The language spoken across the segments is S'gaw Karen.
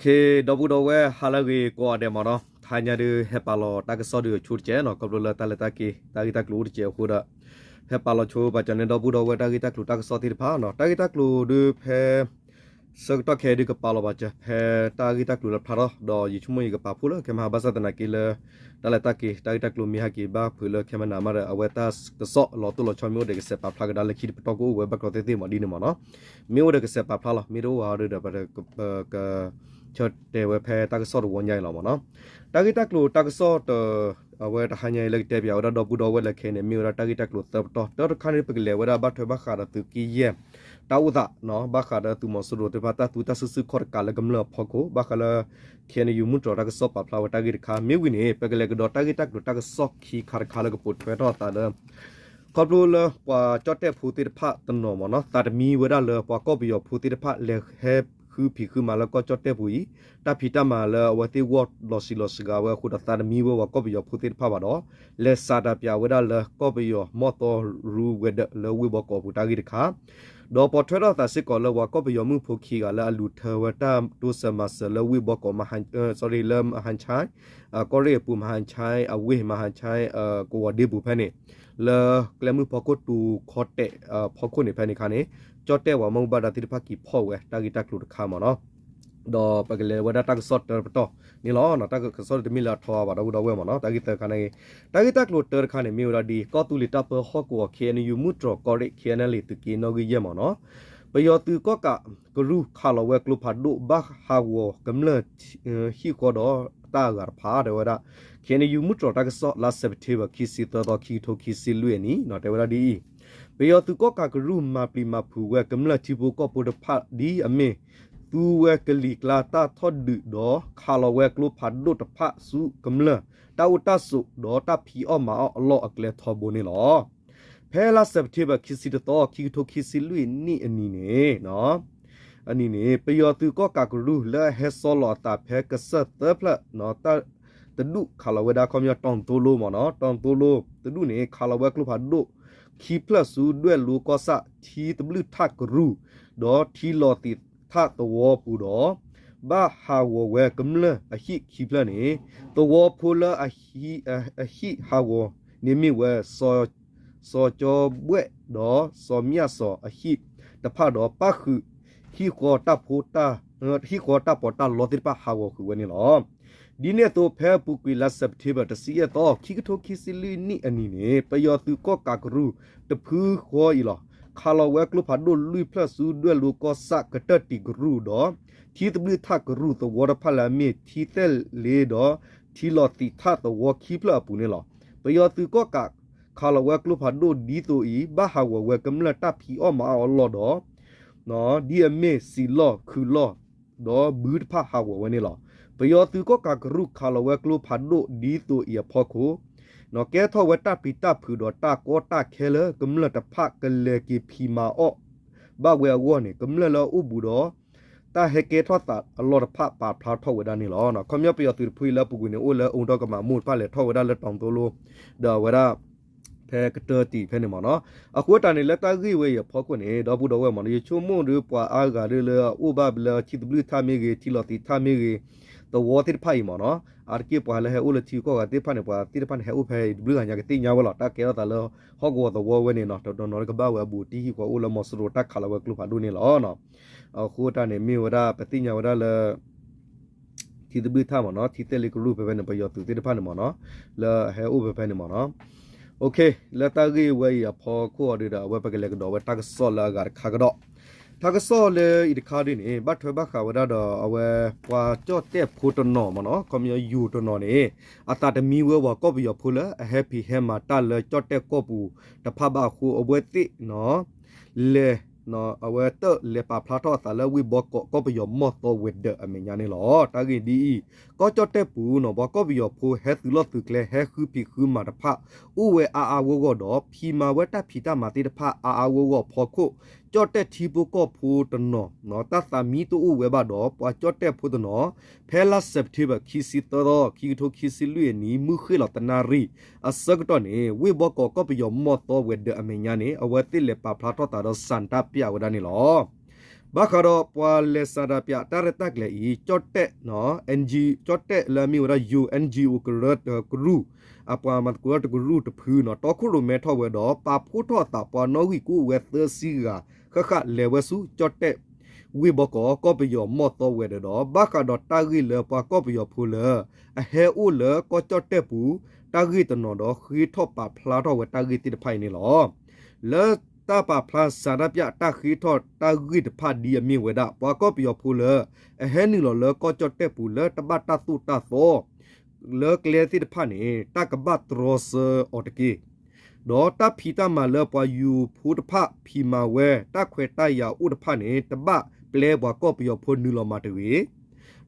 ဒီပုၢ်ဒီဝဲၢ် ဟါလၢအဂ့ၤကိးဂၤဒဲးမ့ၢ်နီၤ, တဟါညါဒုး ဟဲပာ်လီၤတၢ်ကစီၣ်ဒုးဆိတကဲးနီၤ, ခီဖျိလၢတၢ်လဲၤတၢ်က့ၤ တၢ်ဂ့ၢ်တၢ်ကျိၤအိၣ်တကဲးအဃိဒီး ဟဲပာ်လီၤဆိပာ်စၢၤန့ၢ် ဒီပုၢ်ဒီဝဲၢ် တၢ်ဂ့ၢ်တၢ်ကျိၤတၢ်ကစီၣ်သ့ၣ်တဖၣ်နီၤ, တၢ်ဂ့ၢ်တၢ်ကျိၤဒုးဖဲ ဆၢကတီၢ်ခဲအံၤဒုး ကပာ်လီၤပာ်စၢၤဖဲတၢ်ဂ့ၢ်တၢ်ကျိၤလၢဖျါထီၣ် ဒီးယဆိကမိၣ်ယကပာ်ဖှိၣ်လၢခဲမဟါ ဘၣ်ဆၣ်သနာ်က့လၢ တၢ်လဲၤတၢ်က့ၤ တၢ်ဂ့ၢ်တၢ်ကျိၤမ့ၢ်ဟဲက့ၤဘၣ်ဖုးလၢခဲမနၤမးဒီး အဝဲတၢ်ကစီၣ်လီၤတိၢ်လီၤဆီမ့ၢ်အိၣ်ဒီး ကစဲးပာ်ဖျါကဒါလၢခံတပတီၢ်ကအိၣ်ဝဲဘၣ်ကျီသ့ၣ်သ့ၣ်မးဒ်န့ၣ်မ့ၢ်နီၤ, မ့ၢ်အိၣ်ဒီးကစဲးပာ်ဖျါလီၤ, မ့ၢ်တအိၣ်ဘၣ်ဒီး ပက ဆၢတဲာ်ဝဲဖဲတၢ်ကစီၣ်တဝီညါအံၤလီၤမ့ၢ်နီၤ. တၢ်ဂ့ၢ်တၢ်ကျိၤတၢ်ကစီၣ်တ အဝဲတဟါညါအံၤလၢကတဲပၠးဝဲဒၣ်ဒီပုၢ်ဒီဝဲၢ်လၢခဲအံၤန့ၣ် မ့ၢ်ဝဲဒၣ်တၢ်ဂ့ၢ်တၢ်ကျိၤသၢပတီၢ်, တၢတခါန့ၣ် ပကလဲၤဝဲဒၣ်ဘၣ်ထွဲဘၣ်ဃးဒီးသုးက့ယဲၢ် တၢ်အိၣ်သးနီၤ, ဘၣ်ဃးဒီးသုးမီၤစိရိၤသ့ၣ်တဖၣ်တၢ်သူတၢ်စုဆူၣ်ခီၣ်တကးလၢကမျၢၢ်အဖီခိၣ်, ဘၣ်ဃးလၢ ခ့ၣ်အဲၣ်ယူၣ် မုၢ်တြီၤတၢ်ကစီၣ်ပာ်ဖျါဝဲတၢ်ဂ့ၢ်တခါ, မ့ၢ်ဝံၤန့ၣ် ပကလဲၤကဒီးတၢ်ဂ့ၢ်တၢ်ကျိၤတၢ်ကစီၣ်ခံခါတခါလၢကပိာ်ထွဲထီၣ်အသးလၢ ခီဖျိလၢပှၤကၠီၣ်တဲၣ်ဖိသ့ၣ်တဖၣ်တနီၤမ့ၢ်နီၤ, သးတမံဝဲဒၣ်လၢပှၤကီၢ်ပယီၤဖိသ့ၣ်တဖၣ်လဲၤဟဲဃုဖံးဃုမၤလၢကီၢ်ကၠီၣ်တဲၣ်ပူၤအံၤ, တၢ်ဖံးတၢ်မၤလၢအဝဲသ့ၣ်ဂီၢ်လီၤဆံးလီၤစှၤဝဲအဃိဒီး သးတမံဝဲပှၤကီၢ်ပယီၤဖိသ့ၣ်တဖၣ်ဘၣ်ဒီး လဲၤစးတၢ်ပၠးဝဲဒၣ်လၢကီၢ်ပယီၤမီၢ်သီရူဝဲၤဒၢးလၢဝ့ၢ်ဘီကီးအပူၤတၢ်ဂ့ၢ်တခါ ဒီးပိာ်ထွဲထီၣ်သးစ့ၢ်ကီးလၢပှၤကီၢ်ပယီၤမုၣ်ဖိခံဂၤလၢအလူၤထၢဝဲတၢ်တိစၢၤမၤစၢၤလၢဝ့ၢ်ဘီကီး sorry လၢမဟါခၠါ ကီၢ်ရ့ၣ်အပူၤ မဟါခၠါ အဝ့ၢ် မဟါခၠါ ကဝီၤဒ့ပူၤဖဲန့ၣ် လၢကျဲမုၢ်ဖီခိၣ်တူၤခီတဲာ်ဖီခိၣ်န့ၣ် ဖဲန့ၣ်အခါန့ၣ် ကၠီၣ်တဲၣ်ပှၤမူဘၣ်ဒါသ့ၣ်တဖၣ်က့ၤဖီၣ်ဝဲတၢ်ဂ့ၢ်တၢ်ကျိၤတခါမ့ၢ်နီၤ. ဒီးပကလဲၤဝဲဒၣ်တၢ်ကစီၣ်တၢပတီၢ်န့ၣ်လီၤ. တၢ်ကစီၣ်တမ့ၢ်လၢအထီအါဘၣ် ဒီပုၢ်ဒီဝဲၢ်မ့ၢ်နီၤ, တၢ်ဂ့ၢ်သၢခါန့ၣ်ဂ့ၤ, တၢ်ဂ့ၢ်တၢ်ကျိၤတၢတခါန့ၣ် မ့ၢ်ဝဲဒၣ်ဒ် ကီၢ်သူလ့ၤတၢ်ပၢဟီၣ်ကဝီၤ ခ့ၣ်အဲၣ်ယူၣ် မုၢ်တြီၤ ကီၢ်ရ့ၣ် ခ့ၣ်အဲၣ်လ့ၣ် သုးက့နီၣ်ဂံၢ်ယဲၢ်မ့ၢ်နီၤ, ပယီၤသုးကီၣ်ကးကရူၢ်ခးလီၤဝဲကျိဖးဒိၣ် ဘၣ်ဟးဂီၤကမျၢၢ်ဟံၣ်ဃီဒီးတၢ်အဂၤတဖၣ် တဲဝဲဒၣ် ခ့ၣ်အဲၣ်ယူၣ် မုၢ်တြီၤတၢ်ကစီၣ် လါစဲးပထ့ဘၢၣ် ခံဆံသၢသီ ခံကထိခံဆံလွံၢ်အနံၣ် တဲဝဲဒၣ်ဒ်အံၤ, ပယီၤသုးကီၣ်ကးကရူၢ် မၤပျံၤမၤဖုးဝဲကမျၢၢ်ထံဖိကီၢ်ဖိတဖၣ်ဒ်အမ့ၢ် သူဝဲကလံၤကျါတၢ်ထီၣ်ဒုးဒီး ခးလီၤဝဲကျိဖးဒိၣ်တဖၣ်ဆူကမျၢၢ် တၢ်အိၣ်တၢ်ဆိးဒီးတၢ်ဖံးအီၣ်မၤအီၣ်အလီၢ်အကျဲထီဘိန့ၣ်လီၤ. ဖဲလါစဲးပထ့ဘၢၣ် ခံဆံတသီ ခံကထိခံဆံလွံၢ်နံၣ်အနံၤန့ၣ် အနံၤန့ၣ် ပယီၤသုးကီၣ်ကးကရူၢ်လၢအဟဲဆီလီၤအသးဖဲကစၢၢ်သၢဖျၢၣ် တဒူၣ်ခးလီၤဝဲဒၣ် ခီပညီ တီၣ်သိလိမ့ၢ်နီၤ, တီၣ်သိလိတဒူၣ်န့ၣ် ခးလီၤဝဲကျိဖးဒိၣ်ခံဖျၢၣ်ဆူဒွဲၣ်လိကီၢ်ဆၣ် ထံသဘျုၣ်ထၣ်ကရူၢ် ဒီးထံလီၤသံးထၣ်သဝီပူၤဒီး ဘၣ်ဟးဂီၤဝဲကမျၢၢ်အဟံၣ်ခံဖျၢၣ်န့ၣ် သဝီဖိလၢအဟံၣ်ဟးဂီၤန့ၣ်မ့ၢ်ဝဲ စီၤကၠီဘှဲၣ်ဒီးစီၤမၠၣ်စီၤအဟံၣ်တဖၣ်ဒီး ပၣ်ဃုာ်ဟံၣ်ဃီတၢ်ဖိတၢ် ဟံၣ်ဃီတၢ်ပီးတၢ်လီသ့ၣ်တဖၣ်ဟးဂီၤဃုာ်ဝဲန့ၣ်လီၤ. ဒ်န့ၣ်အသိး ဖဲအပူၤကွံာ်လါစဲးပထ့ဘၢၣ် တဆံယဲၢ်သီ ခံကထိခံဆံလွံၢ်နံၣ်အနံၤန့ၣ် ပယီၤသုးကီၣ်ကးကရူၢ်တဖုဃီအံၤလီၤ ခးလီၤဝဲကျိဖးဒိၣ်လွံၢ်ဖျၢၣ်ဆူဒွဲၣ်လိကီၢ်ဆၣ်ကတၢၢ်တံာ်ကရူၢ်ဒီး ထံသဘျုၣ်ထၣ်ကရူၢ်သဝီတဖၣ်လၢအမ့ၢ် ထံသဲၣ်လ့ဒီး ထံလီၤသံးထၣ်သဝီခံဖျၢၣ်အပူၤန့ၣ်လီၤ. ပယီၤသုးကီၣ်ကးခးလီၤဝဲကျိဖးဒိၣ်ဒ်သိးအံၤ ဘၣ်ဟးဂီၤဝဲကမျၢၢ်တၢ်ဖံးအီၣ်မၤအီၣ်အလီၢ်ဒီး ဒ်အမ့ၢ်စံးလီၢ်ခုးလီၢ် ဒီးဘုတဖၣ်ဟးဂီၤဝဲန့ၣ်လီၤ. ပယီၤသုးကီၣ်ကးကရူၢ်ခးလီၤဝဲကျိဖးဒိၣ်ဒ်သိးအံၤအဖီခိၣ် ကဲထီၣ်ဝဲတၢ်ပျံၤတၢ်ဖုးဒီးတၢ်ကီတၢ်ခဲလၢကမျၢၢ်တဖၣ်ကလဲၤက့ၤဖံးမၤအီၣ်ဘၣ်ဝဲအဂီၢ်န့ၣ် ကမျၢၢ်လၢအအိၣ်ဘူးဒီး တၢ်ဟဲကဲထီၣ်သးအလီၢ်တဖၣ်ပာ်ဖျါထီၣ်ဝဲဒၣ်န့ၣ်လီၤ. ခီပညီပယီၤသုးတဖုအံၤလၢအပူၤကွံာ်န့ၣ် အိၣ်လၢအူထီၣ်ကမၤမိၢ်တဖၣ်လဲၤထီၣ်ဝဲဒၣ်လၢတီၤသိလိ ဒီးအဝဲဒၣ် ဖဲကတၢၢ်တံာ်ဖဲန့ၣ်မ့ၢ်နီၤ. အဃိတၢ်န့ၣ် လၢတၢ်ဂ့ၢ်ဝဲအံၤအဖီခိၣ်န့ၣ် ဒီပုၢ်ဒီဝဲၢ်မ့ၢ်နီၤ ယဆိကမိၣ်ဒီးပှၤအါဂၤဒီးလၢအအိၣ်ဘၣ်လၢထံသဘျုၣ်ထၣ်မ့ၢ်ဂ့ၤ ထံလီၤသံးထၣ်မ့ၢ်ဂ့ၤ သဝီသ့ၣ်တဖၣ်အံၤမ့ၢ်နီၤ အါတက့ၢ်ပှၤလၢဟဲအိၣ်လၢထံဂုၤကီၢ်ဂၤသ့ၣ်တဖၣ်န့ၣ် ပှၤသ့ၣ်တဖၣ်န့ၣ်ဟဲအိၣ်ဖဲတဘျုးဂၤညါကသ့ၣ်ညါဝဲလီၤ. တၢ်ကဲထီၣ်သးလၢဟီၣ်ကဝီၤသဝီဝဲန့ၣ်နီၤ တနီၤနီၤကဘၣ်ဝဲအဘူးတံၢ်ဟံၣ်ဃီအိၣ်လၢမီၤစိရိၤတၢ်ခးလီၤဝဲကျိဖးဒိၣ်န့ၣ်လီၤ. အဃိတၢ်န့ၣ်မ့ၢ်ဝဲဒၣ် ပသ့ၣ်ညါဝဲဒၣ်လၢ ထံသဘျုၣ်ထၣ်မ့ၢ်နီၤ ထံသဲလ့ကရူၢ်ဖဲဖဲန့ၣ် ပယီၤသုးသ့ၣ်တဖၣ်န့ၣ်မ့ၢ်နီၤ လၢအဟဲအိၣ်ဖဲဖဲန့ၣ်မ့ၢ်နီၤ. လၢတၢ်ဂ့ၢ်ဝဲအံၤအဖီခိၣ်အီၤဒီး အဝဲပကလဲၤကဒီးဝဲတၢ်ကစီၣ်လၢအဂၤတခါကဒီး တၢ်ကစီၣ်လၢအံၤတခါဒ်န့ၣ် ဘၣ်ထွဲဘၣ်ဃးဝဲဒၣ်ဒီး အဝဲပှၤကၠီၣ်တဲၣ်ဖိတနီၤမ့ၢ်နီၤ ခီပညီယိၤတနီၤန့ၣ် အသးတမံဝဲပှၤကီၢ်ပယီၤဖိလၢအဟဲဖံးဟဲမၤတၢ်လၢကၠီၣ်တဲၣ်ကီၢ်ပူၤတဖၣ်ဘၣ်အဃိ အဝဲသ့ၣ် လဲၤ အဝဲတၢၣ်လဲၤပာ်ဖျါထီၣ်အသးလၢဝ့ၢ်ဘီကီးကီၢ်ပယီၤမီၢ်သီဝဲၤဒၢးအမဲာ်ညါန့ၣ်လီၤ. တၢ်ဂ့ၢ်ဒ်အံၤ ကီၢ်ကၠီၣ်တဲၣ်ပူၤနီၤ ပှၤကီၢ်ပယီၤဖိဟဲသုးလီၢ်သုးကျဲ ဟဲဃုဖံးဃုမၤတဖၣ် အိၣ်ဝဲအါအါဂီၢ်ဂီၢ်ဒီး ဖံးမၤဝဲတၢ်ဖံးတၢ်မၤသ့ၣ်တဖၣ်အါအါဂီၢ်ဂီၢ်အဖီခိၣ် ကၠီၣ်တဲၣ်ထံဖိကီၢ်ဖိတနီၤ တၢ်သးမံတအိၣ်ဝဲဘၣ်ဒီး ပှၤကၠီၣ်တဲၣ်ဖိတနီၤ ဖဲလါစဲးပထ့ဘၢၣ် ခံဆံသၢသီ ခံကထိခံဆံလွံၢ်အနံၤ မုၢ်ဃ့ၢ်လီၤတနၣ်ရံၣ်အဆၢကတီၢ်န့ၣ် ဝ့ၢ်ဘီကီးကီၢ်ပယီၤမီၢ်သီဝဲၤဒၢးအမဲာ်ညါန့ၣ် အဝဲသ့ၣ်လဲၤပာ်ဖျါထီၣ်သးဒီး ဆန္ဒပြ ဝဲဒၣ်န့ၣ်လီၤ. ဘၣ်ဃးဒီးပှၤလဲၤဆန္ဒပြတၢ်ရဲၣ်တၢ်ကျဲၤအံၤ ကၠီၣ်တဲၣ်, ကၠီၣ်တဲၣ်လၢအမ့ၢ်ဝဲဒၣ် ယိၤ NGO ကရၢတကရူၢ်, အပှၤမၤသကိးတၢ်တကရူၢ်တဖုန့ၣ် တီခိၣ်ရိၣ်မဲထီၣ်ဝဲဒီး ပာ်ဖှိၣ်ထီၣ်အသးပှၤနီၣ်ဂံၢ်ကအိၣ်ဝဲသၢဆံဂၤ ဃၣ်ဃၣ်လဲၤဝဲဆူကၠီၣ်တဲၣ် ဝ့ၢ်ဘီကီး ကီၢ်ပယီၤမီၢ်သီဝဲၤဒၢးဒီး ဘၣ်ဃးဒီးတၢ်ဂ့ၢ်လၢပှၤကီၢ်ပယီၤဖိလၢ အဟဲအိၣ်လၢကီၢ်ကၠီၣ်တဲၣ်ပူၤ တၢ်ဂ့ၢ်တနီၤဒီး ဃ့ထီၣ်ပာ်ဖျါထီၣ်ဝဲတၢ်ဂ့ၢ်သ့ၣ်တဖၣ်အံၤန့ၣ်လီၤ. လၢတၢ်ပာ်ဖျါဆန္ဒပြတၢ်ဃ့ထီၣ်တၢ်ဂ့ၢ်တဖၣ်ဒ်အမ့ၢ်ဝဲဒၣ် ပှၤကီၢ်ပယီၤဖိလၢ အဟဲနုာ်လီၤလၢကီၢ်ကၠီၣ်တဲၣ်ပူၤလၢတဘၣ်တၢ်သိၣ်တၢ်သီ လၢကျဲသ့ၣ်တဖၣ်န့ၣ် တၢ်ကဘၣ်တြီဆၢအီၤတက့ၢ်. ဒီးတၢ်ဖံးတၢ်မၤလၢပှၤယိၤဖိတဖၣ်ဖံးမၤဝဲ တၢ်ခွဲးတၢ်ယာ်အိၣ်တဖၣ်န့ၣ် တဘၣ်ပျဲပှၤကီၢ်ပယီၤဖိနုာ်လီၤမၤတဂ့ၤ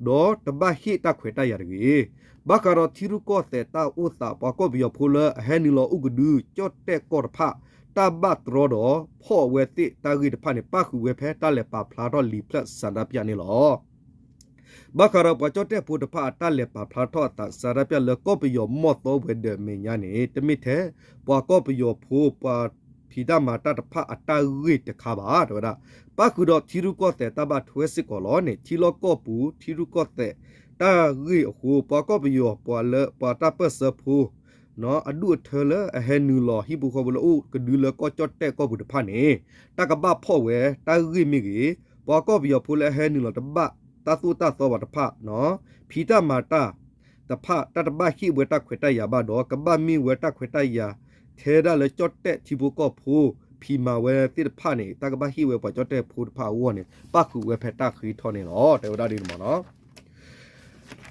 ဒီးတဘၣ်ဟ့ၣ်တၢ်ခွဲးတၢ်ယာ်တဂ့ၤ. ဘၣ်ဃးဒီးထံရူၢ်ကီၢ်သဲးတၢ်အိၣ်သး ပှၤကီၢ်ပယီၤဖိလၢအဟဲနုာ်လီၤအိၣ်ကဒုကၠီၣ်တဲၣ်ကီၢ်တဖၣ် တၢ်ဘၣ်တြီဒီးဖီၣ်အဝဲသ့ၣ်တၢ်ဂ့ၢ်တဖၣ်န့ၣ် ပၣ်ဃုာ်ဝဲဖဲတၢ်လဲၤပာ်ဖျါထီၣ်လံာ်ဖျၢၣ်ဆန္ဒပြန့ၣ်လီၤ. ဘၣ်ဃးဒီးပှၤကၠီၣ်တဲၣ်ဖိတဖၣ်အတၢ်လဲၤပာ်ဖျါထီၣ်အသးဆန္ဒပြလၢကီၢ်ပယီၤမီၢ်သီဝဲၤဒၢးမဲာ်ညါန့ၣ် တမ့ၢ်ထဲပှၤကီၢ်ပယီၤဖိပှၤဖံးတၢ်မၤတၢ်တဖၣ်အတၢ်ဂ့ၢ်တခါဘၣ် တဲဝဲဒၣ်. ပၣ်ဃုာ်ဒီးထံရူၢ်ကီၢ်သဲးတၢ်ဘၣ်ထွဲစ့ၢ်ကီးလီၤန့ၣ် ထံလီၢ်ကီၢ်ပူၤ ထံရူၢ်ကီၢ်သဲးတၢ်ဂ့ၢ်အဃိ ပှၤကီၢ်ပယီၤပှၤလၢပှၤတၢ်ပၢၢ်ဆၢဖိ အဒူၣ်အထၢလၢအဟဲနုာ်လီၤဟံၣ်ဖိဃီဖိလၢအိၣ်ကဒုလၢကီၢ်ကၠီၣ်တဲၣ်ကီၢ်ပူၤတဖၣ်န့ၣ် တၢ်ကဘၣ်ဖီၣ်ဝဲတၢ်ဂ့ၢ်မ့ၢ်ဂ့ၤ, ပှၤကီၢ်ပယီၤဖိလၢအဟဲနုာ်လီၤတဘၣ်တၢ်သိၣ်တၢ်သီဘၣ်တဖၣ် ဖံးတၢ်မၤတၢ်တဖၣ် တၢ်တဘၣ်ဟ့ၣ်ဝဲတၢ်ခွဲးတၢ်ယာ်ဘၣ်ဒီး ကဘၣ်မ့ၢ်ဝဲတၢ်ခွဲးတၢ်ယာ် ထဲဒၣ်လၢကၠီၣ်တဲၣ်ထံဖိကီၢ်ဖိ ဖံးမၤဝဲသ့ၣ်တဖၣ်န့ၣ် တၢ်ကဘၣ်ဟ့ၣ်ဝဲပှၤကၠီၣ်တဲၣ်ဖိတဖၣ်အဂီၢ်န့ၣ် ပၣ်ဃုာ်ဝဲဖဲတၢ်ဃ့ထီၣ်န့ၣ်လီၤ တဲဝဲဒၣ်ဒ်န့ၣ်မ့ၢ်နီၤ.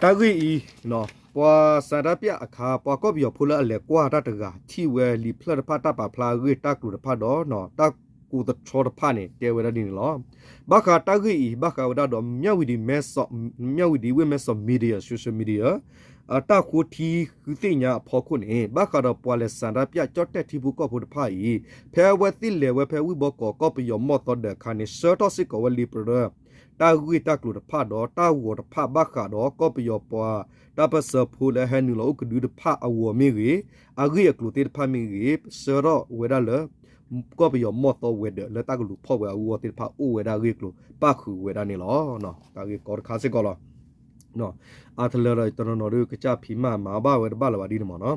တၢ်ဂ့ၢ်အံၤ ပှၤဆန္ဒပြအခါ ပှၤကီၢ်ပယီၤဖိလၢအလဲၤကွၢ်တၢ်တဂၤ ထံၣ်ဝဲလံာ်ဖျၢၣ်တဖၣ် တၢ်ပာ်ဖျါအဂ့ၢ်တၢ်ကျိၤတဖၣ်ဒီး တၢ်ကိးသတြီတဖၣ်န့ၣ် တဲဝဲဒၣ်ဒ်န့ၣ်လီၤ. ဘၣ်ဃးတၢ်ဂ့ၢ်အံၤ ဘၣ်ဃးဝဲဒၣ်ဒီး မြဝတီမဲဆီး, မြဝတီ ဝ့ၢ်မဲဆီး media, social media တၢ်ဃိထံဃုသ့ၣ်ညါအဖီခိၣ်န့ၣ် ဘၣ်ဃးဒီးပှၤလဲၤဆန္ဒပြကၠီၣ်တဲၣ်ထံဖိကီၢ်ဖိတဖၣ်အံၤ ဖဲအဝဲသ့ၣ်လဲၤဝဲဖဲဝ့ၢ်ဘီကီး ကီၢ်ပယီၤမီၢ်သီဒၢးအခါန့ၣ် ဆှၢထီၣ်စ့ၢ်ကီးဝဲလံာ်ပရၢ တၢ်ဂ့ၢ်တၢ်ကျိၤတဖၣ်ဒီး တၢ်ဂီၤတဖၣ် ဘၣ်ဃးဒီးကီၢ်ပယီၤပှၤတၢ်ပၢၢ်ဆၢဖိလၢအဟဲနုာ်လီၤအိၣ်ကဒုတဖၣ်အဂီၢ်မ့ၢ်ဂ့ၤ, အဂ့ၢ်အကျိၤသ့ၣ်တဖၣ်မ့ၢ်ဂ့ၤ, ဆှၢထီၣ်ဝဲဒၣ်လၢ ကီၢ်ပယီၤမီၢ်သီဝဲၤဒၢး လၢတၢ်ကလူၤဖီၣ်ဝဲအဂ့ၢ်အကျိၤ ပၣ်ဃုာ်ဝဲဒၣ်န့ၣ်လီၤ. တၢ်ဂ့ၢ်ကီတခါစ့ၢ်ကီးလီၤ. အါတလၢဒီးတနီၤနီၤဒုး ကစၢ်ဖံးမၤမၤဘၣ်ဝဲတဘၣ်လၢၤဘၣ်ဒ်န့ၣ်မ့ၢ်နီၤ.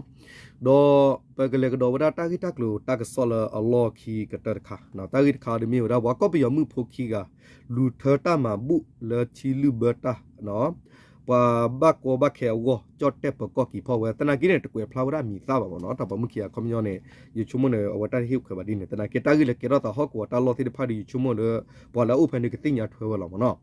ဒီးပကလဲၤကဒီးဝဲဒၣ်တၢ်ဂ့ၢ်တၢ်ကျိၤတၢ်ကစီၣ်လၢအလီၢ်ခံကတၢၢ်တခါ, တၢ်ဂ့ၢ်တခါဒ်မ့ၢ်ဝဲဒၣ် ပှၤကီၢ်ပယီၤမုၣ်ဖိခံဂၤ လူၤထၢတၢ်မၤဘူၣ်လၢထံလုၢ်ဘၢတၢ် ပှၤဘၣ်ကီဘၣ်ခဲအဂီၢ် ကၠီၣ်တဲၣ်ပၢၤကီၢ်က့ၤဖီၣ်ဝဲ သနာ်က့န့ၣ် တကွဲးဖျါဝဲဒၣ်အမံၤသၣ်ဘၣ်မ့ၢ်နီၤ. တၢ်ပိာ်မုၣ်ခံဂၤအခီပညီန့ၣ် ယဆိကမိၣ်န့ၣ် အဝဲတၢ်ဟ့ၣ်ခွဲးဘၣ်ဒ်န့ၣ် သနာ်က့ တၢ်ဂ့ၢ်လၢကဲထီၣ်သးဟီၣ်ကဝီၤတၢ်လီၢ်သ့ၣ်တဖၣ်ဒီး ယဆိကမိၣ်လၢ ပှၤလၢအအိၣ်ဖဲန့ၣ် ကသ့ၣ်ညါထွဲဝဲလီၤမ့ၢ်နီၤ.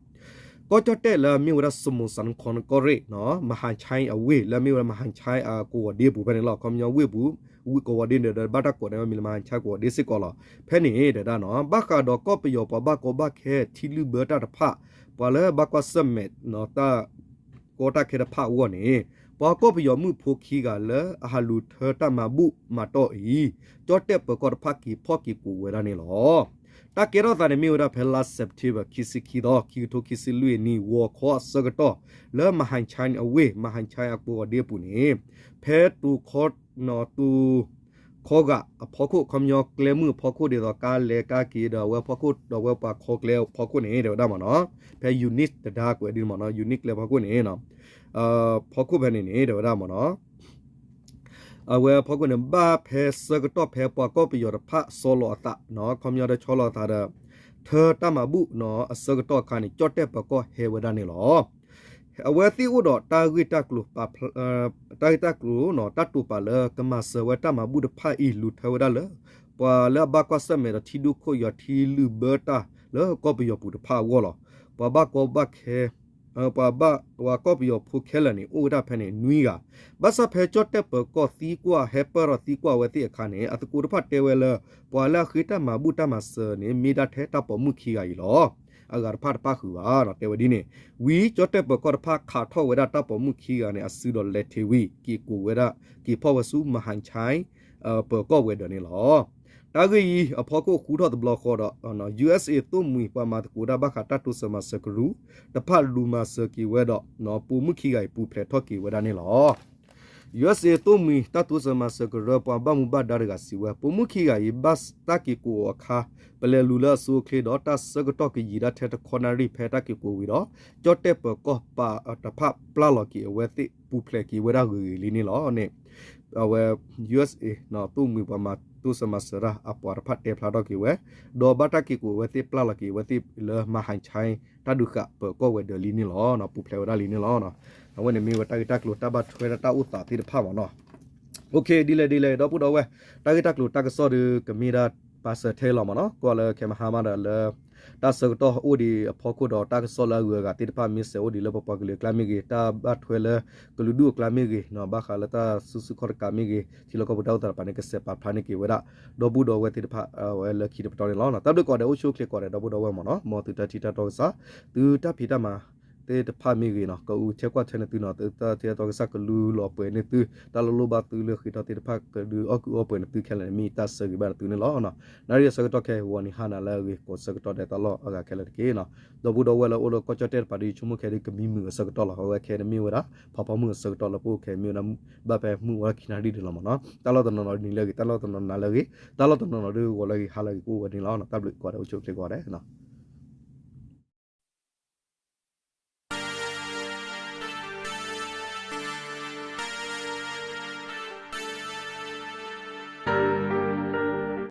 ကီၢ်ကၠီၣ်တဲၣ်လၢအမ့ၢ်ဝဲဒၣ် စမူးစၣ်နခီၣ်ကီၢ်ရ့ၣ် မဟါခၠဲအဝ့ၢ် လၢအမ့ၢ်ဝဲဒၣ် မဟါခၠဲအကိးဂီၤဒ့ပူၤဖဲန့ၣ်လီၤ. အခီပညီဝ့ၢ်ပူၤ ဝ့ၢ်ကိးဂီၤဒ့န့ၣ်ဒီး ဘၣ်တၢ်ကိးန့ၣ်ဝဲမံၤလၢ မဟါခၠဲကိးဂီၤဒ့စ့ၢ်ကီးလီၤ. ဖဲန့ၣ်တဲဝဲဒၣ်နီၤ ဘၣ်ဃးဒီးကီၢ်ပယီၤပှၤဘၣ်ကီဘၣ်ခဲထံလုၢ်ဘၢတၢ်တဖၣ် ပှၤလၢဘၣ်ကွၢ်ဆၢၣ်မဲာ် တၢ်ကီတၢ်ခဲတဖၣ်အဂီၢ်န့ၣ် ပှၤကီၢ်ပယီၤမုၣ်ဖိခံဂၤလၢအဟးလူၤထၢတၢ်မၤဘူၣ်မၤတီၢ်အံၤ ကၠီၣ်တဲၣ်ပၢၤကီၢ်တဖၣ်က့ၤဖီၣ်က့ၤကိးဝဲဒၣ်န့ၣ်လီၤ. တၢ်ကဲထီၣ်သးန့ၣ်မ့ၢ်ဝဲဒၣ်ဖဲလါ September ခံဆံခံသီ ခံကထိခံဆံလွံၢ်နံၣ် ဂီၤခီအဆၢကတီၢ် လၢမဟါခၠဲအဝ့ၢ် မဟါခၠဲအကိးဂီၤဒ့အပူၤန့ၣ် ဖဲတိၤခီ တိၤ ခီဂာ်အဖီခိၣ် ခီပညီကျဲမုၢ်အဖီခိၣ် ဒ်သိးကါလဲၤကါက့ၤဒီးအဝဲဖီခိၣ် ဒီးအဝဲပှၤခီကျဲအဖီခိၣ်န့ၣ် တဲဝဲဒၣ်မ့ၢ်နီၤ ဖဲ unit တဒါကွဲးဒ်န့ၣ်မ့ၢ်နီၤ unit ကျဲဖီခိၣ်န့ၣ် ဖီခိၣ်ဖဲန့ၣ်န့ၣ် တဲဝဲဒၣ်မ့ၢ်နီၤ အဝဲဖီခိၣ်န့ၣ် ဘၣ်ဖဲဆၢကတီၢ်ဖဲပှၤကီၢ်ပယီၤတဖၣ်ဆီလီၤအသး ခီပညီဒီးဆီလီၤအသးဒီး ထၢတၢ်မၤဘူၣ်နီၤ အဆၢကတီၢ်အခါန့ၣ် ကၠီၣ်တဲၣ်ပၢၤကီၢ်ဟဲဝဲဒၣ်န့ၣ်လီၤ. အဝဲသ့ၣ်အိၣ်ဒီးတၢ်ဂ့ၢ်တၢ်ကျိၤ တၢ်ဂ့ၢ်တၢ်ကျိၤနီၤ တၢ်တိာ်ပာ်လၢကမၤစၢၤဝဲတၢ်မၤဘူၣ်တဖၣ်အံၤ လူၤထၢဝဲဒၣ်လၢ ပှၤလၢအဘၣ်ကွၢ်ဆၢၣ်မဲာ်ဒီးထံဒိၣ်ခိၣ်ယွၤထံလုၢ်ဘၢတၢ်လၢကီၢ်ပယီၤပူၤတဖၣ်အဂီၢ်လီၤ. ပှၤဘၣ်ကီဘၣ်ခဲ ပှၤဘၣ် ပှၤကီၢ်ပယီၤဖိခဲလၢာ်န့ၣ် အိၣ်ဝဲဒၣ်ဖဲန့ၣ် နွံဂၤ ဘၣ်ဆၣ်ဖဲကၠီၣ်တဲၣ်ပၢၤကီၢ်သံကွၢ် ဟဲပၢၢ်ထီၣ်သံကွၢ်ဝဲသ့ၣ်အခါန့ၣ် အသကိးတဖၣ်တဲဝဲလၢ ပှၤလၢအဃ့တၢ်မၤဘူၣ်တၢ်မၤစၢၤန့ၣ် မ့ၢ်ဒၣ်ထဲတၢ်ပိာ်မုၣ်ခံဂၤအံၤလီၤ. အဂၤတဖၣ်တပၣ်ဃုာ်ဘၣ် တဲဝဲဒ်န့ၣ် ဝံၤကၠီၣ်တဲၣ်ပၢၤကီၢ်တဖၣ်ခးထီၣ်ဝဲဒၣ်တၢ်ပိာ်မုၣ်ခံဂၤန့ၣ် အစုဒီးလဲၤထံးဝံၤ က့ၤကိးဝဲဒၣ် က့ၤဖီၣ်ဝဲဆူမဟါခၠဲ ပၢၤကီၢ်ဝဲၤဒၢးန့ၣ်လီၤ. တၢ်ဂ့ၢ်အံၤအဖီခိၣ်ဃူထီၣ်တဘျီဃီဒီး USA သိၣ်မှံၤပှၤမၤသကိးတၢ်ဘၣ်ဃးတၢ်တိစၢၤမၤစၢၤကရူၢ်တဖၣ်လူၤမၤစၢၤက့ၤဝဲဒီး ပိာ်မုၣ်ခံဂၤအံၤ ပူၤဖျဲးထီၣ်က့ၤဝဲဒၣ်န့ၣ်လီၤ. ယူအ့စ့ သိၣ်မှံၤတၢ်တိစၢၤမၤစၢၤကရၢပှၤဘၣ်မူဘၣ်ဒါတဂၤစံးဝဲ ပိာ်မုၣ်ခံဂၤအံၤ ဘၣ်တၢ်က့ၤကိးအီၤအခါ ပလဲၤလူၤလၢအဆိအချ့ဒီး တၢ်ဆၢကတီၢ်ကယံာ်ဒၣ်ထဲတခီနၣ်ရံၣ်ဖဲတၢ်က့ၤကိးဝံၤဒီး ကၠီၣ်တဲၣ်ပၢၤကီၢ်ပာ်တဖၣ်ပျၢ်လီၤက့ၤအဝဲသ့ၣ် ပူၤဖျဲးက့ၤဝဲဒၣ်ဂ့ၤဂ့ၤလံန့ၣ်လီၤန့ၣ် အဝဲ ယူအ့စ့ သိၣ်မှံၤပှၤမၤတိစၢၤမၤစၢၤတၢ်အပှၤတဖၣ်တဲဖျါထီၣ်က့ၤဝဲ ဒီးဘၣ်တၢ်က့ၤကိးအဝဲသ့ၣ်ပျၢ်လီၤက့ၤအဝဲသ့ၣ်လၢမၤဟဲဆဲ တၢ်ဒုးဃာ်ပၢၤကီၢ်ဝဲၤဒၢးလံန့ၣ်လီၤ. ပူၤဖျဲးဝဲဒၣ်လံန့ၣ်လီၤ. အဝဲန့ၣ်မ့ၢ်ဝဲတၢ်ဂ့ၢ်တၢ်ကျိၤတၢ်ဘၣ်ထွဲဒၣ်တၢ်အိၣ်သးသ့ၣ်တဖၣ်မ့ၢ်နီၤ. ဒ်လဲၣ်ဒ်လဲၣ် ဒီပုၢ်ဒီဝဲၢ် တၢ်ဂ့ၢ်တၢ်ကျိၤတၢ်ကစီၣ်ဒီး ကမ့ၢ်ဒၣ်ပာ်စၢၤထဲလီၤမ့ၢ်နီၤ. ကွၢ်လၢခဲမဟါမးဒီးလၢ တၢ်ဆၢကတီၢ်အိၣ်ဒံးအဖီခိၣ်ဒီးတၢ်ကစီၣ်လၢအဂုၤအဂၤသ့ၣ်တဖၣ်မ့ၢ်စဲးအိၣ်ဒံးလၢပပှၤကလုာ်အကျါမ့ၢ်ဂ့ၤ, တၢ်ဘၣ်ထွဲလၢကလုာ်ဒူၣ်အကျါမ့ၢ်ဂ့ၤ, ဘၣ်ဃးလၢတၢ်စုဆူၣ်ခီၣ်တကးမ့ၢ်ဂ့ၤ, ထံလီၢ်ကီၢ်ပူၤတၢ်အိၣ်သးတကပၤန့ၣ် ကစဲးပာ်ဖျါန့ၢ်က့ၤဝဲဒၣ် ဒီပုၢ်ဒီဝဲၢ်သ့ၣ်တဖၣ် အဝဲလၢခံတပတီၢ်န့ၣ်လီၤ. တၢ်ဘျုးကိးဂၤဒဲး အိၣ်ဆူၣ်အိၣ်ချ့ကိးဂၤဒဲး ဒီပုၢ်ဒီဝဲၢ်မ့ၢ်နီၤ. မ်သုတၢ်ထံၣ်တၢ်တီကစၢ် သုတၢ်ဖံးတၢ်မၤသ့ၣ်တဖၣ်မ့ၢ်ဂ့ၤနီၤ, ကအုကဆဲးကွၢ်ဆၢန့ၢ်သုနီၤ, သုတၢ်ထံၣ်တၢ်တီကစၢ် ကလူလီၤပှဲၤန့ၢ်သု, တၢ်လိၣ်ဘၣ်သုလၢဃ့ထီၣ်သ့ၣ်တဖၣ် ကဒုးအီၣ်ကုးအီပှဲၤန့ၢ်သုခဲလၢာ်န့ၣ် မ့ၢ်တၢ်ဆၢဂ့ၤဘၣ်န့ၢ်သုန့ၣ်လီၤ. နၣ်ရံၣ်အဆၢကတီၢ်ခဲအံၤ ဂီၤနံၤဟါနၤလၢအဂ့ၤ ကိးဆၢကတီၢ်ဒဲးတၢ်လီၢ်အဂၤခဲလၢာ်တက့ၢ်နီၤ. ဒီပုၢ်ဒီဝဲၢ်လၢအိၣ်လၢကီၢ်ကၠီၣ်တဲၣ်တကပၤဒီး ယဆိကမိၣ်ခဲအံၤဒ်ကမံမုာ်အဆၢကတီၢ်လီၤ. အဝဲခဲအံၤန့ၣ်မ့ၢ်ဝဲဒၣ် ဖးဖီမုၢ်အဆၢကတီၢ်လၢပအိၣ်ခဲအံၤမ့ၢ်ဝဲဒၣ် ဘၣ်ဖဲမုၢ်ဝဲလီၢ်ခံနၣ်ရံၣ်ဒံးလီၤမ့ၢ်နီၤ. တၢ်လီၢ်တနီၤနီၤနံၤလၢအဂ့ၤ, တၢ်လီၢ်တနီၤနီၤနၤလၢအဂ့ၤ, တၢ်လီၢ်တနီၤနီၤဒီးဂီၤလၢအဂ့ၤ ဟါလၢအဂ့ၤ ကအိၣ်ဝဲန့ၣ်လီၤ. တၢ်ဘျုးကိးဂၤဒဲး အိၣ်ဆူၣ်အိၣ်ချ့ကိးဂၤဒဲး